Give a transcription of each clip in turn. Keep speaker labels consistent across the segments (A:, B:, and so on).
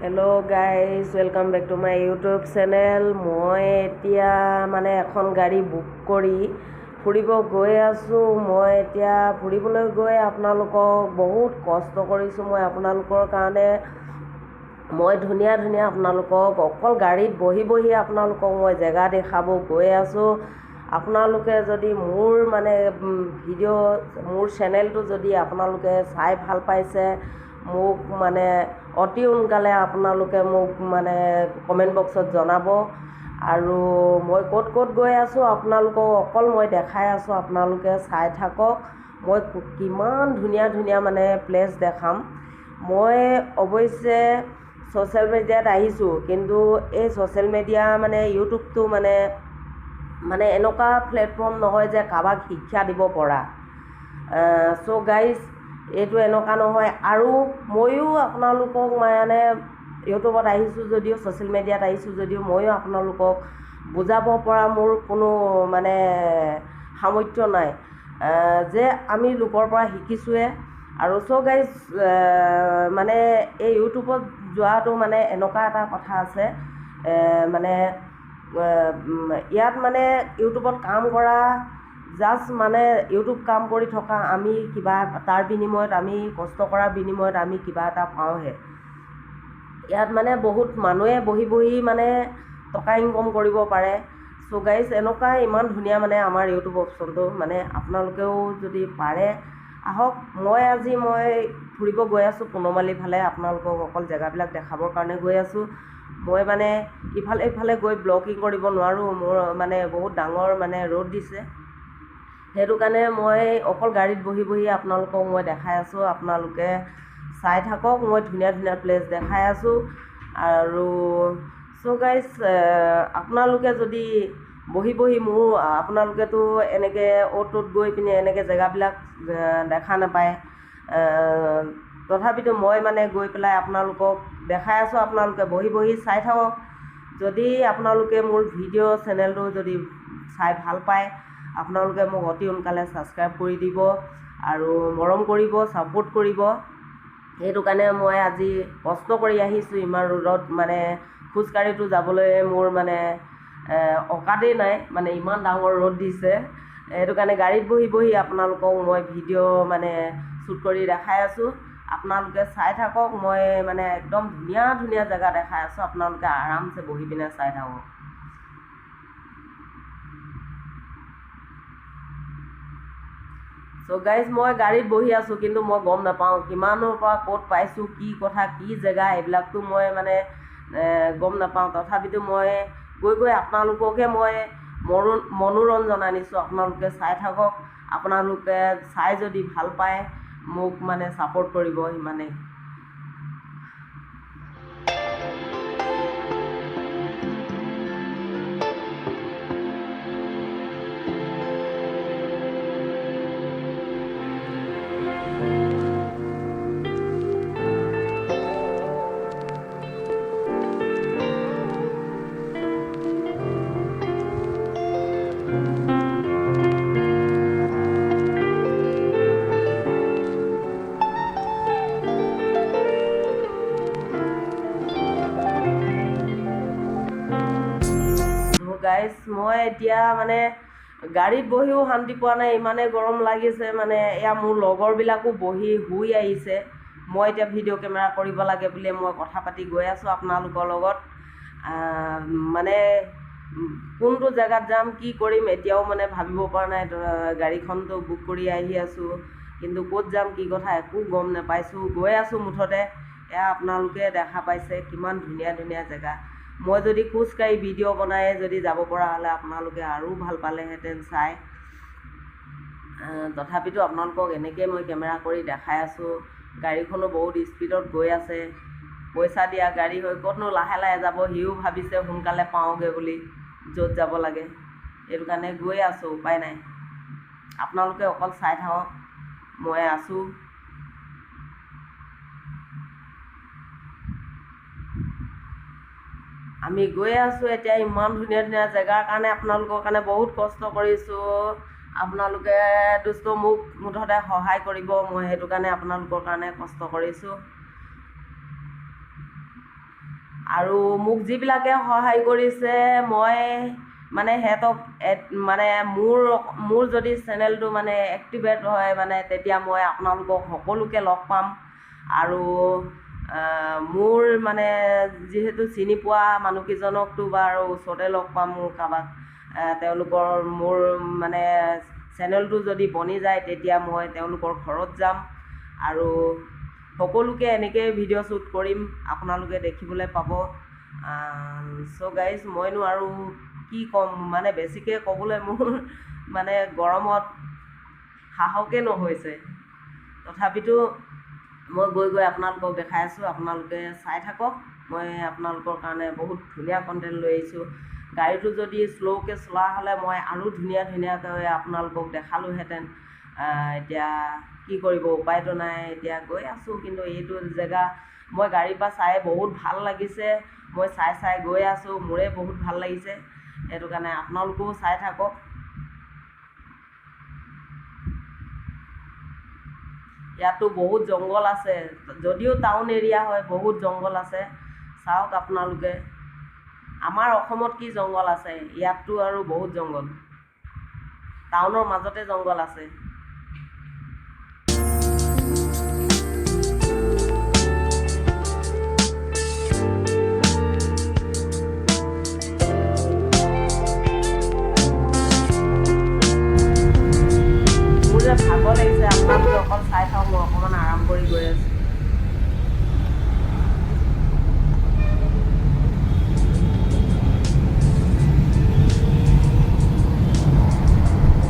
A: Hello guys, welcome back to my YouTube channel. মই এতিয়া মানে এখন গাড়ী বুক কৰি ফুৰিব গৈ আছোঁ। মই এতিয়া ফুৰিবলৈ গৈ আপোনালোকক বহুত কষ্ট কৰিছোঁ। মই আপোনালোকৰ কাৰণে মই ধুনীয়া ধুনীয়া আপোনালোকক অকল গাড়ীত বহি বহি আপোনালোকক মই জেগা দেখাব গৈ আছোঁ। আপোনালোকে যদি মোৰ মানে ভিডিঅ', মোৰ চেনেলটো যদি আপোনালোকে চাই ভাল পাইছে, মোক মানে অতি সোনকালে আপোনালোকে মোক মানে কমেণ্ট বক্সত জনাব। আৰু মই ক'ত ক'ত গৈ আছোঁ আপোনালোকক অকল মই দেখাই আছোঁ, আপোনালোকে চাই থাকক। মই কিমান ধুনীয়া ধুনীয়া মানে প্লেচ দেখাম। মই অৱশ্যে ছ'চিয়েল মিডিয়াত আহিছোঁ, কিন্তু এই ছ'চিয়েল মিডিয়া মানে ইউটিউবটো মানে মানে এনেকুৱা প্লেটফৰ্ম নহয় যে কাৰোবাক শিক্ষা দিব পৰা। চ' গাইজ, এইটো এনেকুৱা নহয়। আৰু ময়ো আপোনালোকক মানে ইউটিউবত আহিছোঁ যদিও, ছ'চিয়েল মিডিয়াত আহিছোঁ যদিও, ময়ো আপোনালোকক বুজাব পৰা মোৰ কোনো মানে সামৰ্থ্য নাই যে আমি লোকৰ পৰা শিকিছোঁহে। আৰু চ' গাইজ, মানে এই ইউটিউবত যোৱাটো মানে এনেকুৱা এটা কথা আছে, মানে ইয়াত মানে ইউটিউবত কাম কৰা জাষ্ট মানে ইউটিউব কাম কৰি থকা আমি কিবা তাৰ বিনিময়ত, আমি কষ্ট কৰাৰ বিনিময়ত আমি কিবা এটা পাওঁহে। ইয়াত মানে বহুত মানুহে বহি বহি মানে টকা ইনকম কৰিব পাৰে। চ' গাইজ, এনেকুৱা ইমান ধুনীয়া মানে আমাৰ ইউটিউব অপশ্যনটো, মানে আপোনালোকেও যদি পাৰে আহক। মই আজি মই ফুৰিব গৈ আছোঁ পূৰ্ণমালী ফালে, আপোনালোকক অকল জেগাবিলাক দেখাবৰ কাৰণে গৈ আছোঁ। মই মানে ইফালে ইফালে গৈ ব্লগিং কৰিব নোৱাৰোঁ, মোৰ মানে বহুত ডাঙৰ মানে ৰ'দ দিছে, সেইটো কাৰণে মই অকল গাড়ীত বহি বহি আপোনালোকক মই দেখাই আছোঁ। আপোনালোকে চাই থাকক, মই ধুনীয়া ধুনীয়া প্লেচ দেখাই আছোঁ। আৰু চ' গাইজ, আপোনালোকে যদি বহি বহি মোৰ, আপোনালোকেতো এনেকৈ অ'ত ত'ত গৈ পিনে এনেকৈ জেগাবিলাক দেখা নাপায়, তথাপিতো মই মানে গৈ পেলাই আপোনালোকক দেখাই আছোঁ। আপোনালোকে বহি বহি চাই থাকক। যদি আপোনালোকে মোৰ ভিডিঅ' চেনেলটো যদি চাই ভাল পায়, আপোনালোকে মোক অতি সোনকালে ছাবস্ক্ৰাইব কৰি দিব আৰু মৰম কৰিব, ছাপোৰ্ট কৰিব। সেইটো কাৰণে মই আজি কষ্ট কৰি আহিছোঁ ইমান ৰ'দত, মানে খোজকাঢ়িতো যাবলৈ মোৰ মানে অকাতেই নাই, মানে ইমান ডাঙৰ ৰ'দ দিছে। সেইটো কাৰণে গাড়ীত বহি বহি আপোনালোকক মই ভিডিঅ' মানে শ্বুট কৰি দেখাই আছোঁ। আপোনালোকে চাই থাকক। মই মানে একদম ধুনীয়া ধুনীয়া জেগা দেখাই আছোঁ, আপোনালোকে আৰামছে বহি পিনে চাই থাকক। চ' গাইজ, মই গাড়ীত বহি আছোঁ, কিন্তু মই গম নাপাওঁ কিমানৰ পৰা ক'ত পাইছোঁ, কি কথা, কি জেগা, এইবিলাকতো মই মানে গম নাপাওঁ। তথাপিতো মই গৈ গৈ আপোনালোককে মই মনোৰঞ্জন আনিছোঁ। আপোনালোকে চাই থাকক। আপোনালোকে চাই যদি ভাল পায় মোক মানে ছাপোৰ্ট কৰিব, সিমানেই। গাইজ, মই এতিয়া মানে গাড়ীত বহিও শান্তি পোৱা নাই, ইমানেই গৰম লাগিছে। মানে এয়া মোৰ লগৰবিলাকো বহি শুই আহিছে। মই এতিয়া ভিডিঅ' কেমেৰা কৰিব লাগে বুলিয়ে মই কথা পাতি গৈ আছোঁ আপোনালোকৰ লগত। মানে কোনটো জেগাত যাম, কি কৰিম এতিয়াও মানে ভাবিব পৰা নাই। গাড়ীখনতো বুক কৰি আহি আছোঁ, কিন্তু ক'ত যাম কি কথা একো গম নাপাইছোঁ। গৈ আছোঁ মুঠতে। এয়া আপোনালোকে দেখা পাইছে কিমান ধুনীয়া ধুনীয়া জেগা। মই যদি খোজকাঢ়ি ভিডিঅ' বনাই যদি যাব পৰা হ'লে আপোনালোকে আৰু ভাল পালেহেঁতেন চাই। তথাপিতো আপোনালোকক এনেকৈয়ে মই কেমেৰা কৰি দেখাই আছোঁ। গাড়ীখনো বহুত স্পীডত গৈ আছে, পইচা দিয়া গাড়ী হৈ ক'তনো লাহে লাহে যাব, সিও ভাবিছে সোনকালে পাওঁগৈ বুলি য'ত যাব লাগে। সেইটো কাৰণে গৈ আছোঁ, উপায় নাই। আপোনালোকে অকল চাই থাকক, মই আছোঁ। আমি গৈ আছোঁ এতিয়া ইমান ধুনীয়া ধুনীয়া জেগাৰ কাৰণে আপোনালোকৰ কাৰণে বহুত কষ্ট কৰিছোঁ। আপোনালোকে দোস্ত মোক মুঠতে সহায় কৰিব, মই সেইটো কাৰণে আপোনালোকৰ কাৰণে কষ্ট কৰিছোঁ। আৰু মোক যিবিলাকে সহায় কৰিছে, মই মানে সিহঁতক মানে মোৰ মোৰ যদি চেনেলটো মানে এক্টিভেট হয়, মানে তেতিয়া মই আপোনালোকক সকলোকে লগ পাম। আৰু মোৰ মানে যিহেতু চিনি পোৱা মানুহকেইজনকতো বাৰু ওচৰতে লগ পাম, মোৰ কাৰোবাক তেওঁলোকৰ মোৰ মানে চেনেলটো যদি বনি যায়, তেতিয়া মই তেওঁলোকৰ ঘৰত যাম আৰু সকলোকে এনেকৈয়ে ভিডিঅ' শ্বুট কৰিম, আপোনালোকে দেখিবলৈ পাব। চ' গাইজ, মইনো আৰু কি ক'ম, মানে বেছিকৈ ক'বলৈ মোৰ মানে গৰমত সাহসে নহৈছে। তথাপিতো মই গৈ গৈ আপোনালোকক দেখাই আছোঁ, আপোনালোকে চাই থাকক। মই আপোনালোকৰ কাৰণে বহুত ধুনীয়া কণ্টেণ্ট লৈ আহিছোঁ। গাড়ীটো যদি শ্ল'কৈ চলা হ'লে মই আৰু ধুনীয়া ধুনীয়াকৈ আপোনালোকক দেখালোহেঁতেন। এতিয়া কি কৰিব, উপায়তো নাই। এতিয়া গৈ আছোঁ, কিন্তু এইটো জেগা মই গাড়ীৰ পৰা চাই বহুত ভাল লাগিছে। মই চাই চাই গৈ আছোঁ, মোৰে বহুত ভাল লাগিছে। সেইটো কাৰণে আপোনালোকেও চাই থাকক। ইয়াতো বহুত জংঘল আছে, যদিও টাউন এৰিয়া হয়, বহুত জংঘল আছে। চাওক আপোনালোকে, আমাৰ অসমত কি জংঘল আছে, ইয়াততো আৰু বহুত জংঘল। টাউনৰ মাজতে জংঘল আছে। মোৰ যে ভাগৰ লাগিছে, আপোনালোকে অকল চাই থাকক, মই অকণমান আৰাম কৰি গৈ আছোঁ।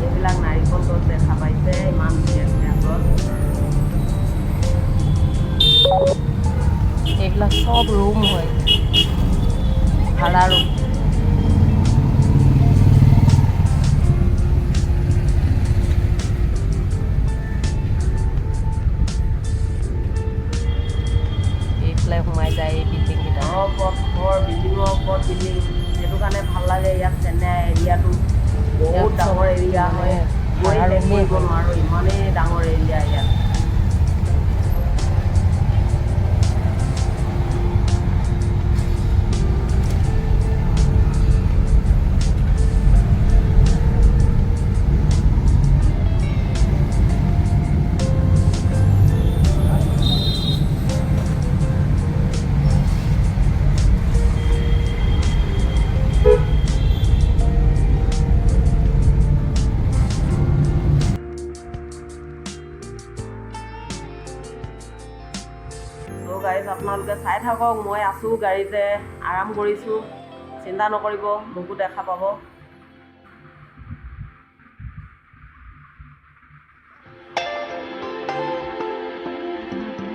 A: এইবিলাক নাৰিকল গছ দেখা পাইছে, ইমান ধুনীয়া ধুনীয়া গছ।
B: এইবিলাক চব ৰুম হয়, ভাড়া ৰুম। এইফালে সোমাই যায় এই বিল্ডিংকেইটা।
A: ঘৰৰ ওপৰত ঘৰ, বিল্ডিঙৰ ওপৰত বিল্ডিং। সেইটো কাৰণে ভাল লাগে ইয়াত। চেন্নাই এৰিয়াটো বহুত
B: ইয়াত চব
A: ডাঙৰ এৰিয়া
B: মানে
A: হয়, গৈ
B: ভাড়া
A: শেষ
B: ৰুমেই
A: কৰিব
B: হয়।
A: নোৱাৰোঁ, ইমানেই ডাঙৰ এৰিয়া ইয়াত। চ' গাইজ, আপোনালোকে চাই থাকক। মই আছোঁ গাড়ীতে, আৰাম কৰিছোঁ, চিন্তা নকৰিব, মোকো দেখা পাব।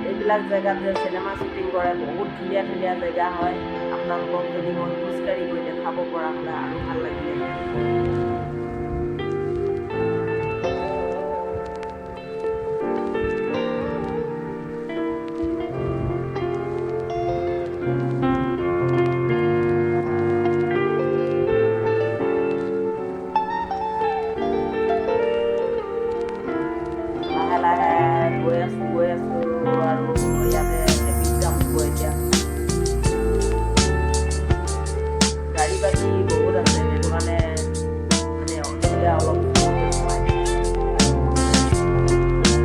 A: এইবিলাক জেগাত যে চিনেমা শ্বুটিং কৰে, বহুত ধুনীয়া ধুনীয়া জেগা হয়। আপোনালোকক যদি মই খোজকাঢ়ি গৈ দেখাব পৰা হ'লে আৰু ভাল লাগিলে।